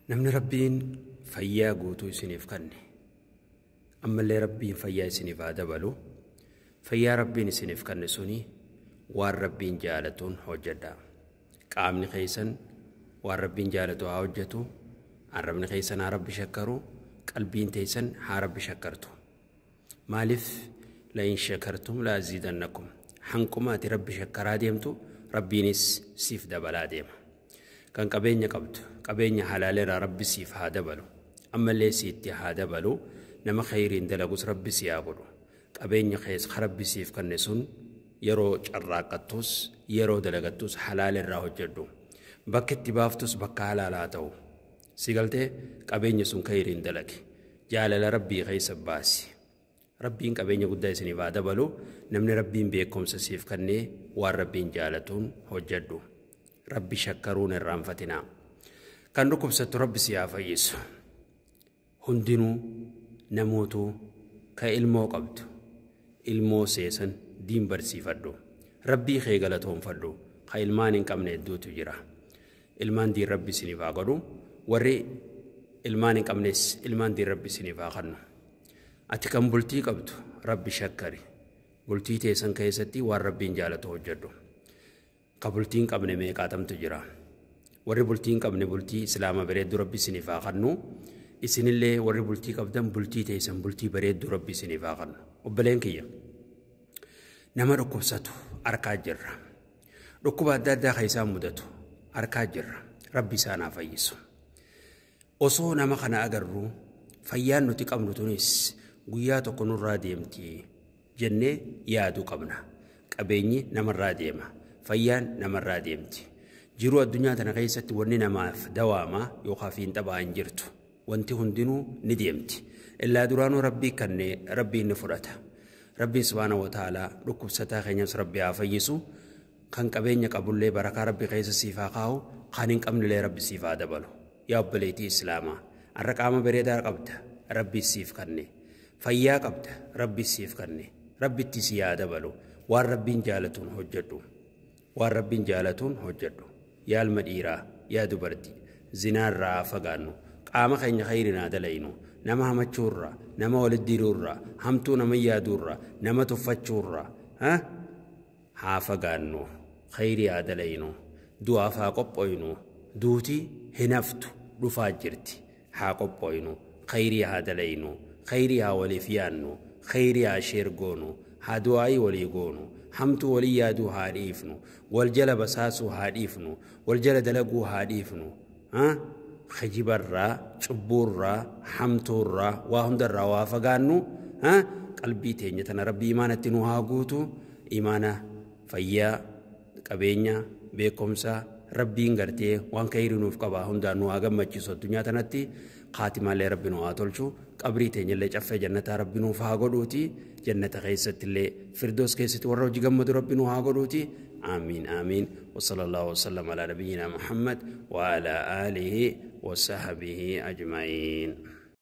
Namni Rabbiin fayyaa guutuu isiniif kenne, ammallee Rabbiin fayyaa isiniif haa dabalu. Fayyaa Rabbiin isiniif kenne suni waan Rabbiin jaalatuun hojjedha. Qaamni keessan waan Rabbiin jaalatu haa hojjetu, arrabni keessan haa Rabbi shakkaru, qalbiin teessan haa Rabbi shakkartu. Maaliif la'in shakartum la aziidannakum. Hanquma ati Rabbi shakkaraa deemtu Rabbiinis siif dabalaa deema. Kan qabeenya qabdu qabeenya halaaleerraa Rabbi siif haa dabalu. Ammallee siitti haa dabalu. Nama khayriin dalagus Rabbi si haa godhu. Qabeenya kees Rabbi siif kenne sun yeroo carraaqqattus yeroo dalagattus halaaleerraa hojjedhu. Bakki itti baaftus bakka halaalaa ta'u. Si galtee qabeenya sun khayriin dalagi. Jaalala Rabbii keessa baasi. Rabbiin qabeenya guddaa isiniif haa dabalu. Namni Rabbiin beekumsa siif kennee waan Rabbiin jaalatuun hojjedhu. Rabbi shakkaruun irraanfatinaa. Kan dhukkubsattu Rabbi si haa fayyisu. Hundinuu namootu ka ilmoo qabdu ilmoo seesan diin barsiifadhu. Rabbii kee galatoonfadhu. Ka ilmaan hin qabne hedduutu jira. Ilmaan diin Rabbi isiniif haa godhu. Warri ilmaan hin qabnes ilmaan diin Rabbi isiniif haa kennu. Ati kan bultii qabdu Rabbi shakkari. Bultii teessan keessatti waan Rabbiin jaalatu hojjedhu. Ka bultii hin qabne meeqaatamtu jira. Warri bultii hin qabne bultii Islaama bareedduu Rabbi isiniif haa kennu. Isinillee warri bultii qabdan bultii teessan bultii bareedduu Rabbi isiniif haa kennu. Obboleen kiyya nama dhukkubsatu arkaa jirra. Dhukkuba adda addaa kan isaan mudatu arkaa jirra. Rabbi isaan haa fayyisu. Osoo nama kana agarru fayyaan nuti qabnu tunis guyyaa tokko nurraa deemti jennee yaaduu qabna. Qabeenyi namarraa deema. Fayyaan namarraa deemti. Jiruu addunyaa tana keessatti wanni namaaf dawaama yookaan fiinxabaa hin jirtu. Wanti hundinuu ni deemti. Illaa duraanuu Rabbii kennee Rabbiin ni fudhata. Rabbiin subhaana wa ta'aalaa dhukkubsataa keenyas Rabbi haa fayyisu. Kan qabeenya qabullee barakaa Rabbi keessa siif haa kaa'u. Kan hin qabnellee Rabbi siif haa dabalu. Yaa obboleettii Islaamaa, har'a qaama bareedaa qabda, Rabbi siif kenne. Fayyaa qabda, Rabbi siif kenne. Rabbitti si haa dabalu. Waan Rabbiin jaalatuun hojjedhu. Waan Rabbiin jaalatuun hojjedhu. Yaa ilma dhiiraa, yaa dubartii, zinaarraa haa fagaannu. Qaama keenya khayriin haa dalaynu. Nama hamachuurraa, nama walitti diruurraa, hamtuu nama yaaduurraa, nama tuffachuurraa haa fagaannu. Khayrii haa dalaynu. Du'aaf haa qophooynu. Duuti hin haftu dhufaa jirti. Haa qophooynu. Khayrii haa dalaynu. Khayrii haa waliif yaannu. Khayrii haa sheer goonu. Haa du'aayii walii goonu. Hamtuu walii yaaduu haa dhiifnu. Wal jala basaasuu haa dhiifnu. Wal jala dalaguu haa dhiifnu. Kijibarraa, cubbuurraa, hamtuurraa, waa hundarraa waa fagaannu. Qalbii teenya tana Rabbi imaanatti nu haa guutu. Imaana fayyaa, qabeenya, beekumsa Rabbiin gartee waan khayrii nuuf qaba hundaan nu haa gammachiisu addunyaa tanatti. Kaatimaallee Rabbi nu haa tolchu. Qabrii teenyallee caffee jannataa Rabbi nuuf haa godhuuti. Jannata keessattillee firdoos keessatti warra hojii gammadu Rabbi nu haa godhuuti. Aamiin aamiin. Wa sallallahu wa sallam ala nabiyyina Muhammad wa ala aalihi wa sahbihi ajma'iin.